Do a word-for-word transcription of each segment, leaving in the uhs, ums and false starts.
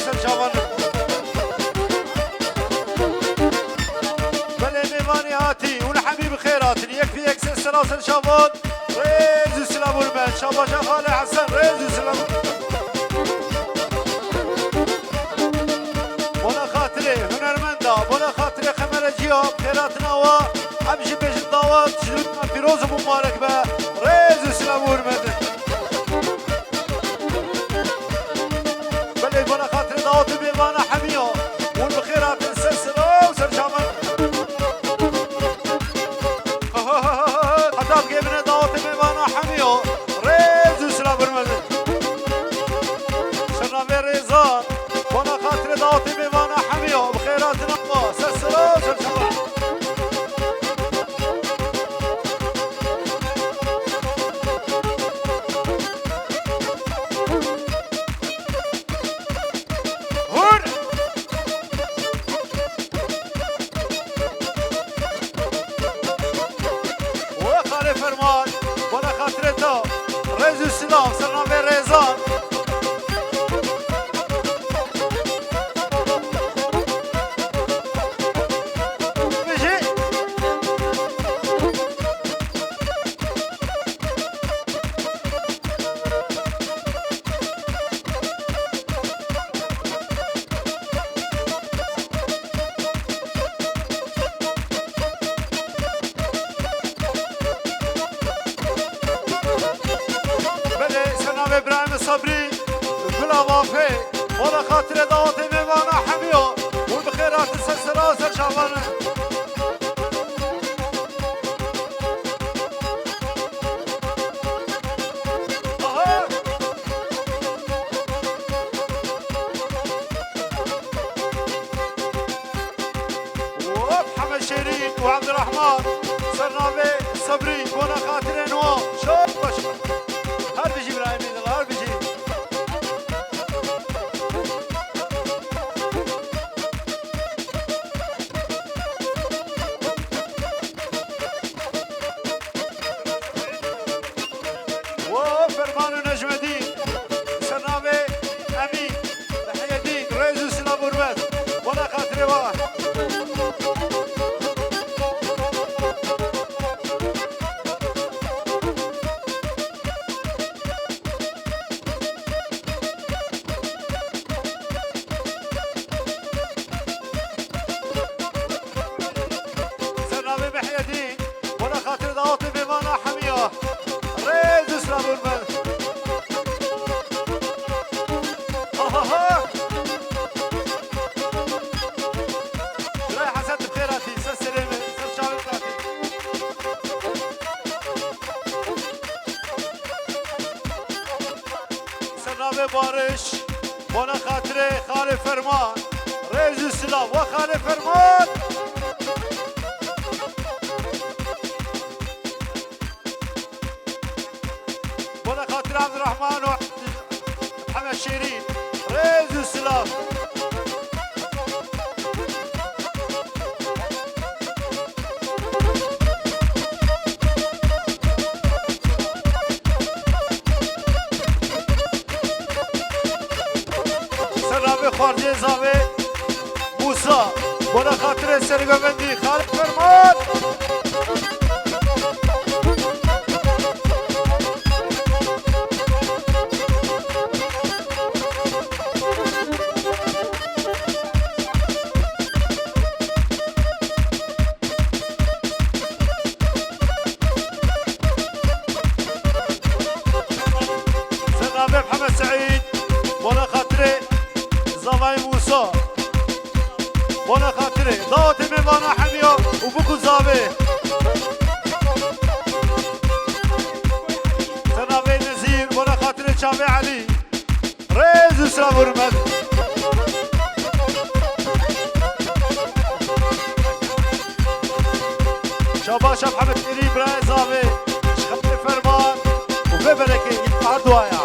Ser çavan. Belê mêvanê hatî, hûn hemî bi xêr hatin. Yek pî yek ses sera ser çavan. Rêz û silav hurmet. Şabaşa Xalê Hesen, rêz û silav. Bona xatirê hunermenda, bona xatirê xemereciya, xêratina wa, em jî bêjin dawet, ji dûna pîroz û mubarek be. Rêz û silav û hurmet. Belê bona xatirê dawetê mêvana hemiya. Hûn bi xêr hatin ser sira û ser çavan. Heta bigê bine dawetê mêvana hemiya. Rêz û silav hurmet. Sernavê Rêzan. Bona xatirê dawetê mêvana hemiya. Bi xêr hatin ama. Ser sira û ser çavan. Hûr! We xalê Ferman, bona xatirê te, rêz û silav, sernavê Rêzan. Bijî. Belê, ser navê Birahîmê Sabrî, Gula Vafê, bona xatirê dawetê mêvana hemiya, hûn bi xêr hatin ser sira ser çavan. Aha! Hop, Hemed Şêrîn û Ebdurehman, ser navê Sebrî, bona xatirên wan. Şabaş. Her bijî Îbrahîmê dil, her bijî. Wo Ferman û Necmedîn, ser navê Emîn, Mehyedîn, rêz û silav û hurmet. Bona xatirê wa. Ser navê Mehyedîn, bona xatirê dawetê mêvana hemiya. Rêz û silav û hurmet. Ha, ha, ha. Birayê Hesen, tu xêr hatî, ser serê min, ser çavê min hatî. Ser navê Bariş, bona xatirê xalê Ferman. Rêz û silav, we xalê Ferman. Bona xatirê Abdurrahman û Hemed Şêrîn. Rêz û silav. Ser navê xwarzê zavê Musa, bona xatirê sergovendî Xalid Ferman. Ser navê Mihemed Seîd, bona xatirê zavayê Musa. Bona xatirê dawetê mêvana hemiya û bûk û zavê. Ser navê Nezîr, bona xatirê çavê Elî. Rêz û silav û hurmet. Şabaş Mihemed Şêrîn, birayê zavê, ji xalê Ferman û vê belekê yê arduaya.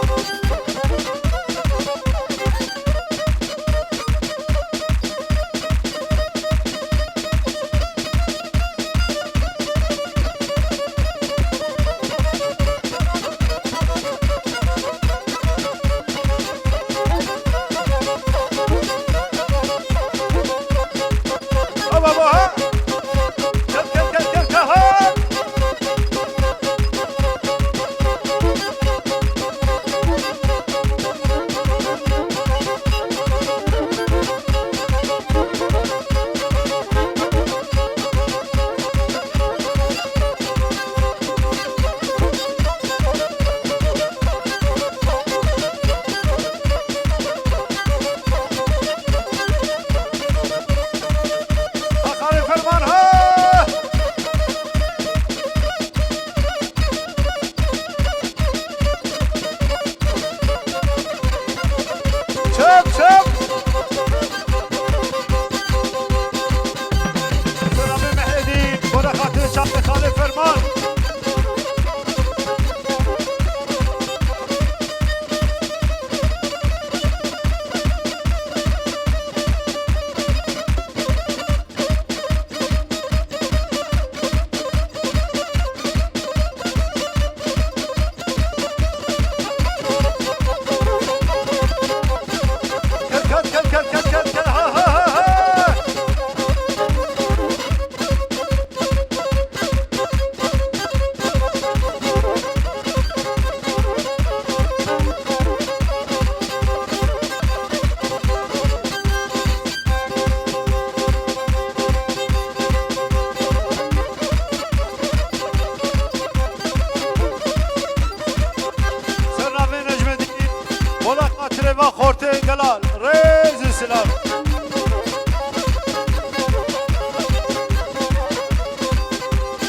Silav.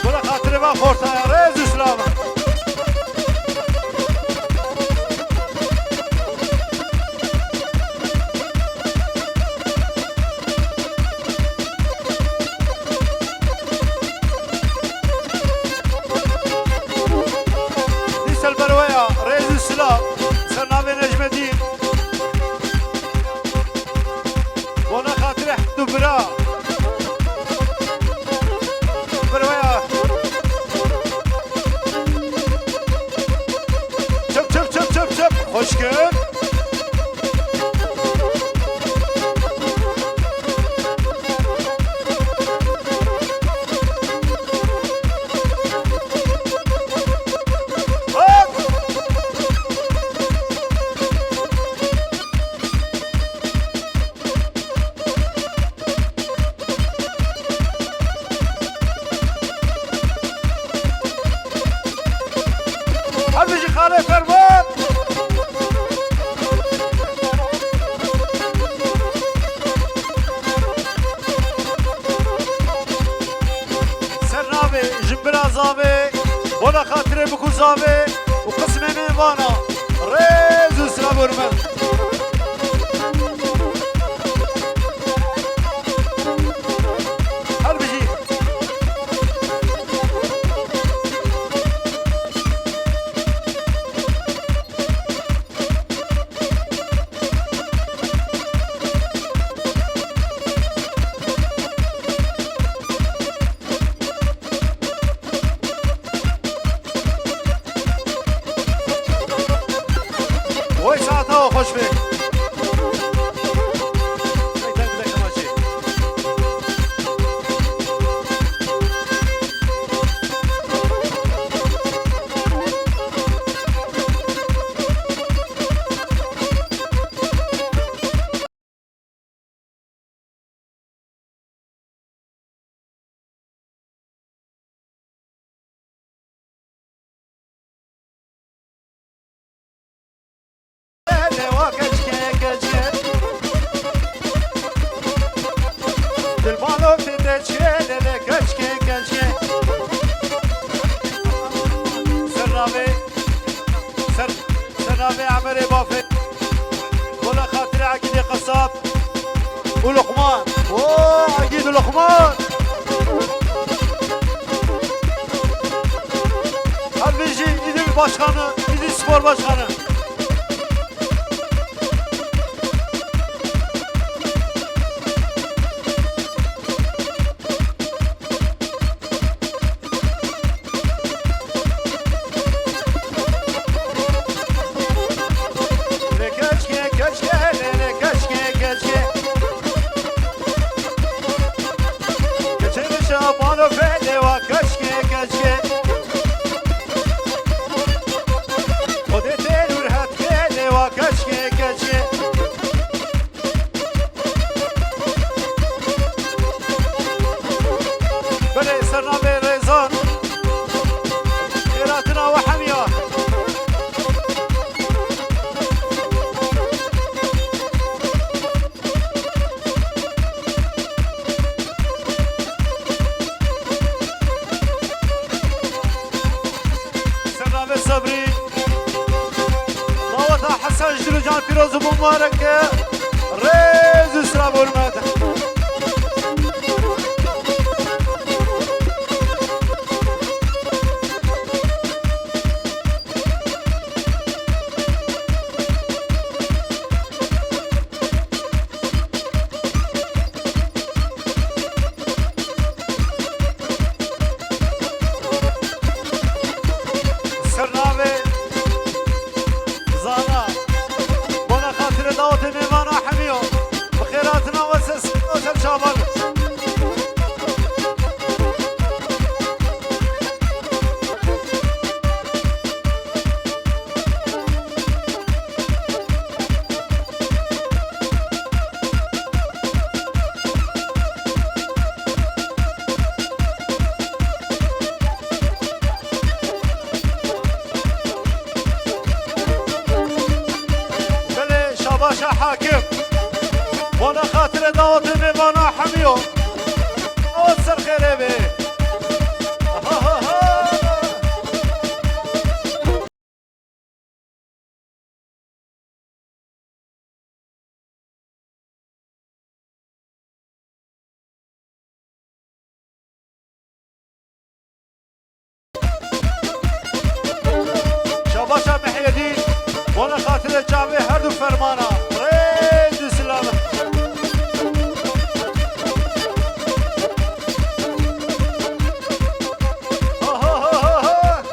Bona xatirê me xorta ya, rêz û silav. Dîsa li ber we ya, rêz û silav, ser navê Necmedîn. Bona xatirê heft û bira. Ber we ya. Çip, çip, çip, çip, çip. Xweş kir. Her bijî xalê Ferman. Ser navê Jimbira Zavê, bona xatirê Bikû Zavê û qismê mêvana. Rêz û silav û hurmet. Her bijî. Oy saeta we xweş be. Hey, deng bide kemaçê. Dilbalo fite çê lele keçkê keçkê. Ser navê, ser, ser navê Emerê Bafê. Bona xatirê Egîdê Qesab û Luqman. Oo, Egîd û Luqman. Her bijî Îdil Başkanı, Îdil Spor Başkanı. Lê keçkê, keçkê, lê, lê keçkê, keçkê. Keçê li şabano felê wa keçkê, keçkê. Xwedê têr û rehet kê lê wa keçkê, keçkê. Belê, ser navê Rêzan. Xêratina we hemiya. Ser navê Sebrî. Daweta Hesen ji dil û can pîroz û mubarek e. Rêz û silav û hurmet. Ser navê Zana. Bona xatirê dawetê me Bona xatirê dawetê mêvana hemiyo. Dawet ser xêrê be. Ha, ha, ha. Şabaşa Mihyedîn, bona xatirê çavê her du fermana. Rêz û silav. Ha, ha, ha, ha, ha.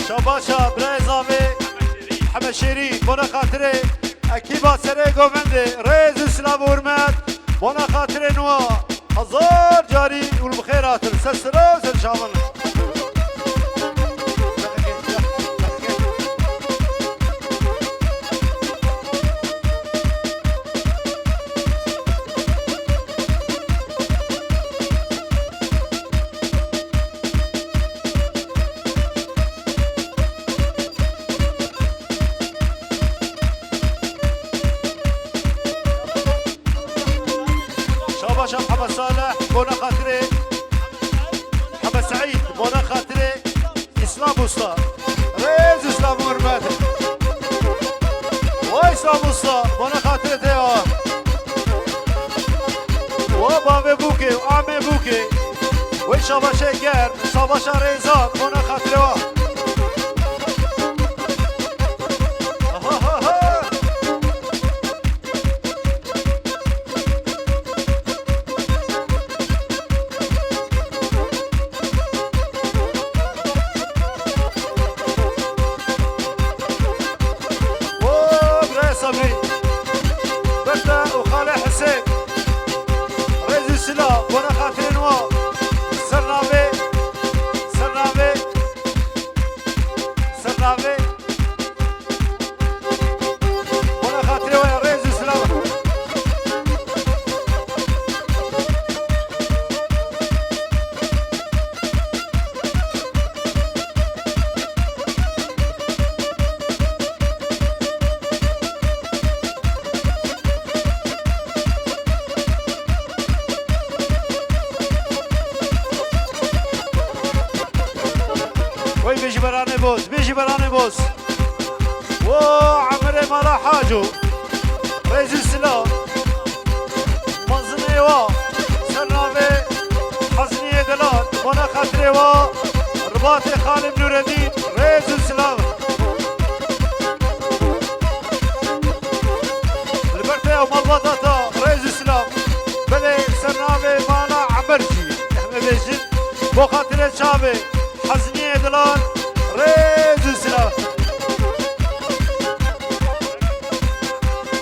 Şabaşa birayê zavê Hemeşêrî, bona xatirê ekîba Serê Govendê, rêz û silav û hurmet, bona xatirê nû. Hezar carî û li bi xêr hatin. Ser sira û ser çavan. Şabaşa Mihemed Salih, bona xatirê Mihemed Seîd, bona xatirê Îslam Usta. Rêz Îslam hurmet. Wa Îslam Usta, bona xatirê te ya. Wa bavê bûkê, amê bûkê. Wê şabaşê germ, şabaşa rêzan, bona xatirê wa. Ha, ha, ha. O, birayê Sebrî. Birte û xalê Hisên. Rêz û silav, bona xatirên wa. Ser navê, ser navê, ser navê. Bona xatirê we rêz û silav. Wey bêjî beranê boz, bêjî beranê boz. Wo emirê mala Haco. Rêz û silav. Mezinê wa. Ser navê Hezniyê Delal. Bona xatirê wa. Ribatê Xalim Nûredîn. Rêz û silav. Li ber te ew malbata ta. Rêz û silav. Belê ser navê mala Emer jî. Em ê bêjin. Bo xatirê çavê. Hezniyê Dilan, rêz û silav.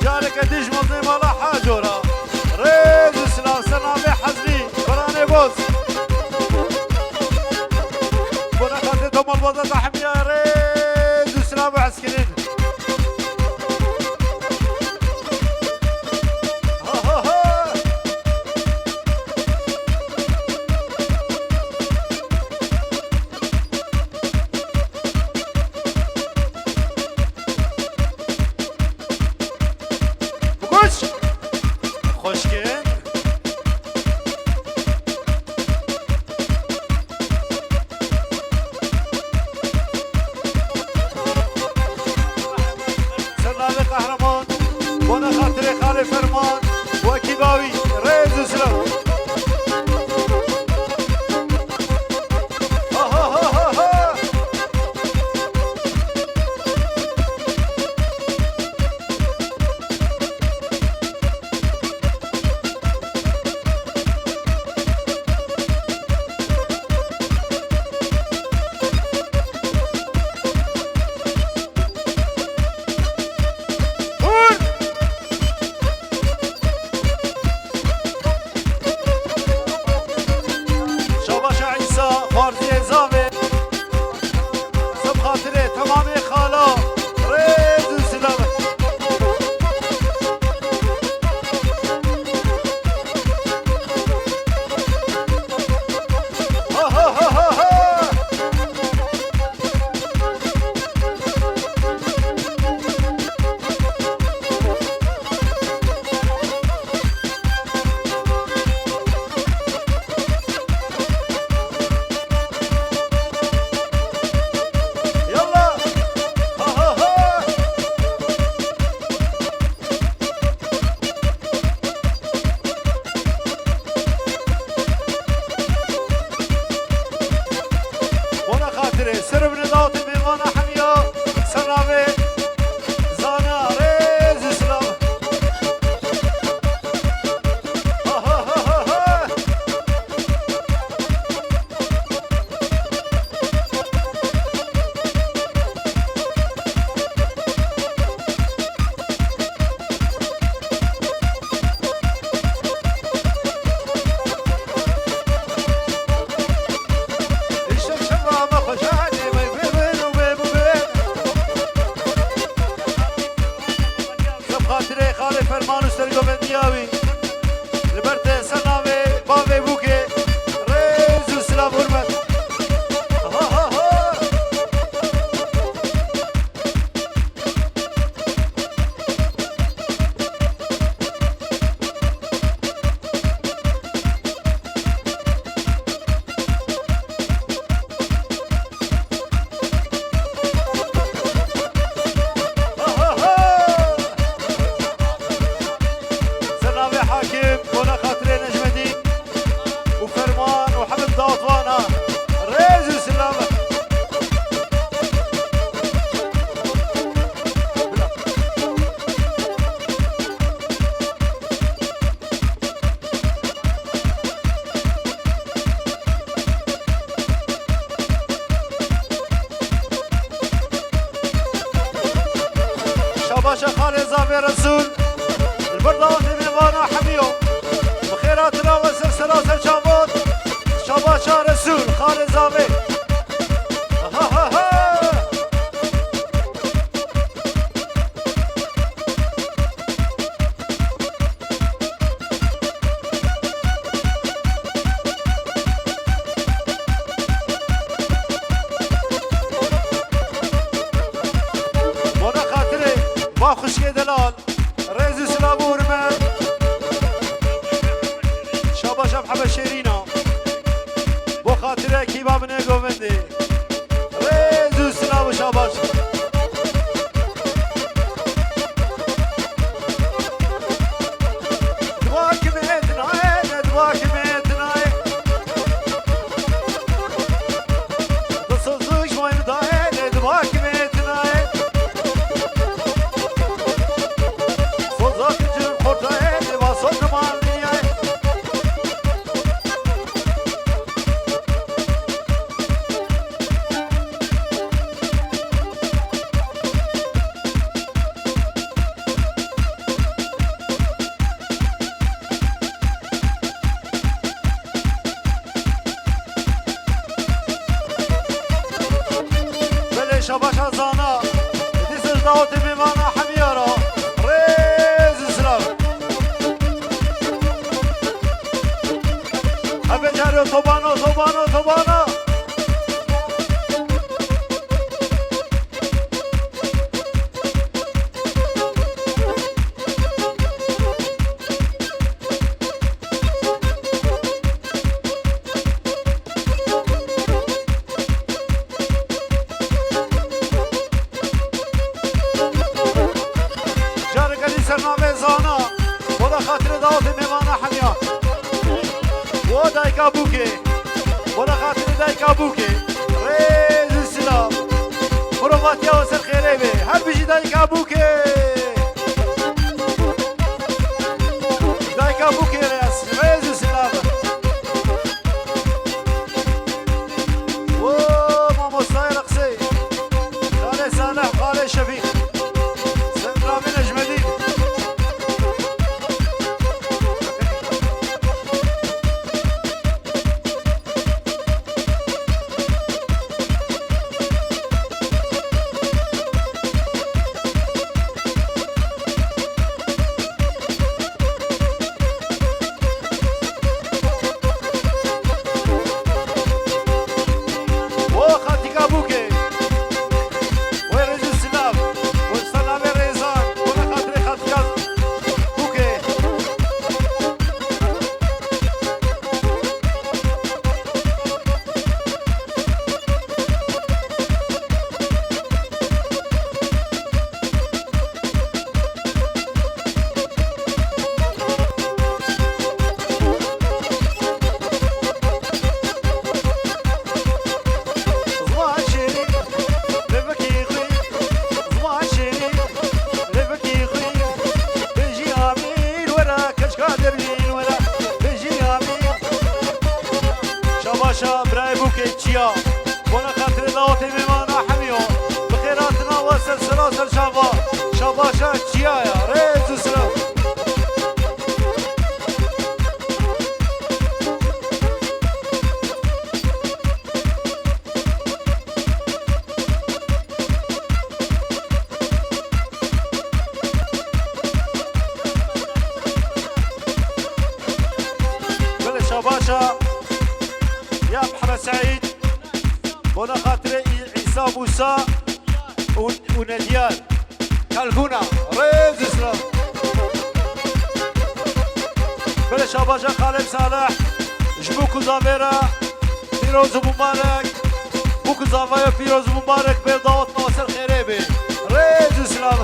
Careke din ji mezinê mala Haco re, rêz û silav, ser navê Heznî, beranê boz. Bona xatirê to malbata te hemiya rêz û silav û hezkirin. Ha, ha, ha. Biguş! Xoşkin. Ser navê Qehreman, bona xatirê Xalê Ferman, wekî bawî, rêz û silav. Ha, ha, ha, ha, ha. Ya wî. Li ber te ser navê bavê Bûkê. Rêz û silav hurmet. Ha, ha, ha. Ser navê Hakim, bona xatirê Necmedîn û Ferman û Hemid Dawutwana. Rêz û silav. Şabaşa Xalê Zavê Resûl. Li ber dawetê mêvana hemiyo. Bi xêr hatina we ser sera ser çavot. Şabaşa Resûl, Xalê Zavê. Ha, ha, ha. Bona xatirê va xwişkê delal, rêz û silav û hurmet. Şabaş em hebe şêrîna. Bo xatirê kîba min ê govendê. Rêz û silav û şabaş. Dua kimê dinayê, dua kimê dinayê. Dilsozî ji may min dayê, dua kimê dinayê. Soza kicim xortayê, va soz mal dinyayê. Belê şabaşa zana. Dîsa ji dawetê mêvana hemiya re. Rêz û silav. Hebe caro tobano, tobano, tobano. Careke dî ser navê Zana, bona xatirê dawetê mêvana hemiya. Bo dayika Bûkê, bona xatirê dayika Bûkê. Rêz û silav. Mirovatiya we ser xêrê be. Her bijî dayika Bûkê. Dayika Bûkê rêz, rêz û silav. Wo, mamostayê Reqsê. Xalê Salih, Xalê Şefîq. Ser navê Necmedîn. O xaltîka Bûkê. Wê rêz û silav. Wê ser navê Rêzan. Wê xatirê xaltîka Bûkê. Ziman şêrîn, lêvekî xwîn. Ziman şêrîn, lêvekî xwîn. Bijî Amîr were, keçka dervîn were. Bijî Amîr. Şabaşa birayê Bûkê çiya. Bona xatirê dawetê mêvana hemiyo. Bi xêr hatina we ser sera ser çava. Şabaşa çiya ya. Rêz û silav. Başa ya Mihemed Seîd, bona xatirê Î-, Îsa Mûsa û, û Nediyar. Kalkûna, rêz û silav. Belê şabaşa Xalê Salih, ji bo ku zavê re pîroz û mubarek, bo ku zavaya pîroz û mubarek bê, dawet ma ser xêrê bê. Rêz û silav.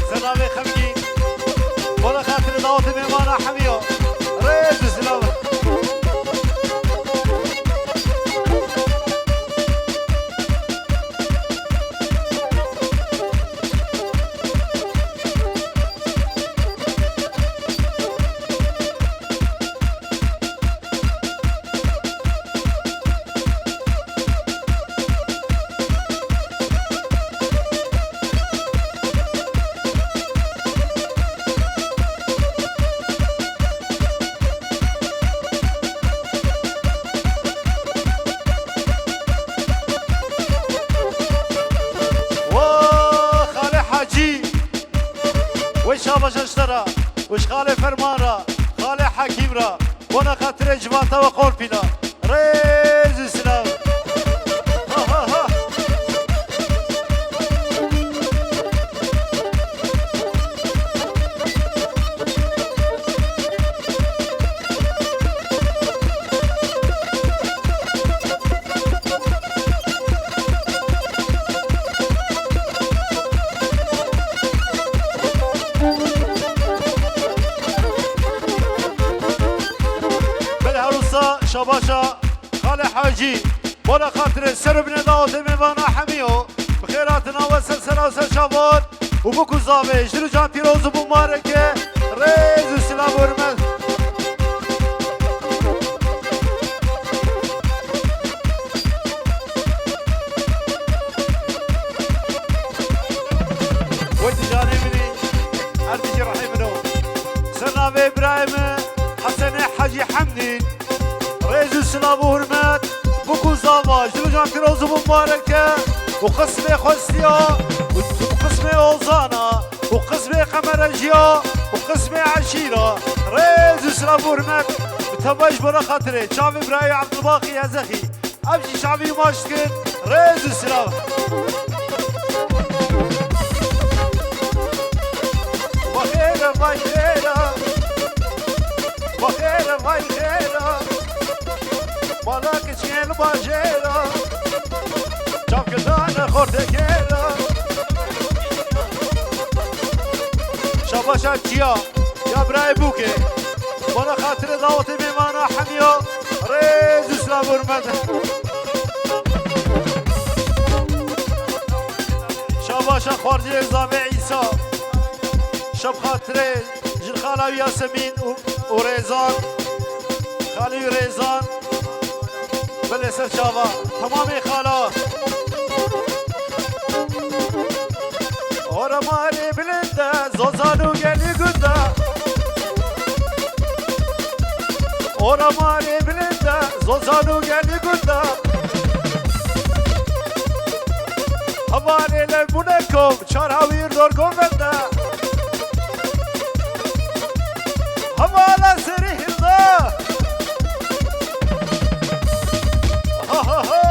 Ser navê xelkî, bona xatirê dawetê mêvana hemiya. Rêz û silav. Wa Xalê Hacî, wê şabaşa ji te re, û ji Xalê Ferman re, Xalê Hekîm re, bona xatirê civata we Xorpîna. Rêz û silav. Ha, ha, ha. Belê her wisa şabaşa Xalê Hacî, bona xatirê ser û binê dawetê mêvana hemiyo, bi xêr hatina we ser sera û ser çavan û bo ku zavê ji dil û can pîroz û mubarek e, rêz û silav û hurmet. Wê tu canê min î, her tiştî rihê min o. Ser navê birayê min Hesenê Hecî Hemdî, rêz û silav û hurmet, bo ku zava ji dil û can pîroz û mubarek e, û qismê xwestiya, û qismê ozana, û qismê qemerejiya, û qismê eşîra, rêz û silav û hurmet, bi tevayî ji bona xatirê çavê birayê Ebdulbaqî Hezexî. Ev jî çavî maç dikin. Rêz û silav. Vay xêr e, vay xêr e. Vay xêr e, vay xêr e. Mala kiçiyên bajêr e. Çavkirdan e xortê kêr e. Şabaş ev çiya. Ya birayê bûkê. Bona xatirê dawetê mêvana hemiya. Rêz û silav û hurmet. Şabaşa xwarciyê zavê Îsa. Şab xatirê jin xala wî Yasemîn û, û Rêzan. Xalî wî Rêzan. Belê ser çava. Temamê xala. Ora marê bilind e, zozan û gelî gund e. Ora marê bilind e, zozan û gelî gund e. Hevalê lev bûne kom, çar hawîr dor govend e. Hevala serî hilda. Ha, ha, ha.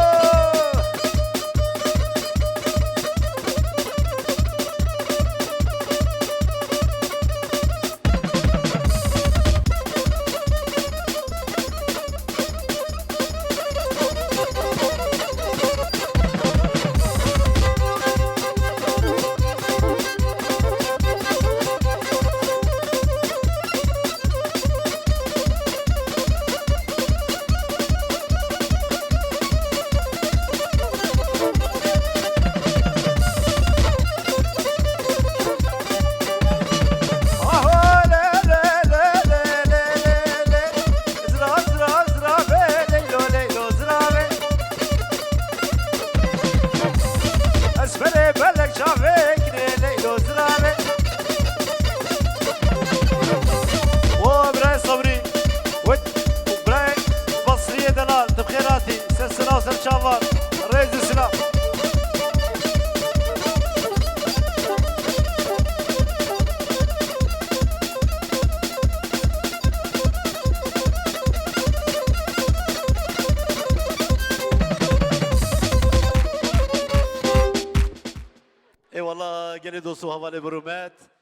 Rêz û silav. Eyvallah, gelê dost û hevalê bi rûmet.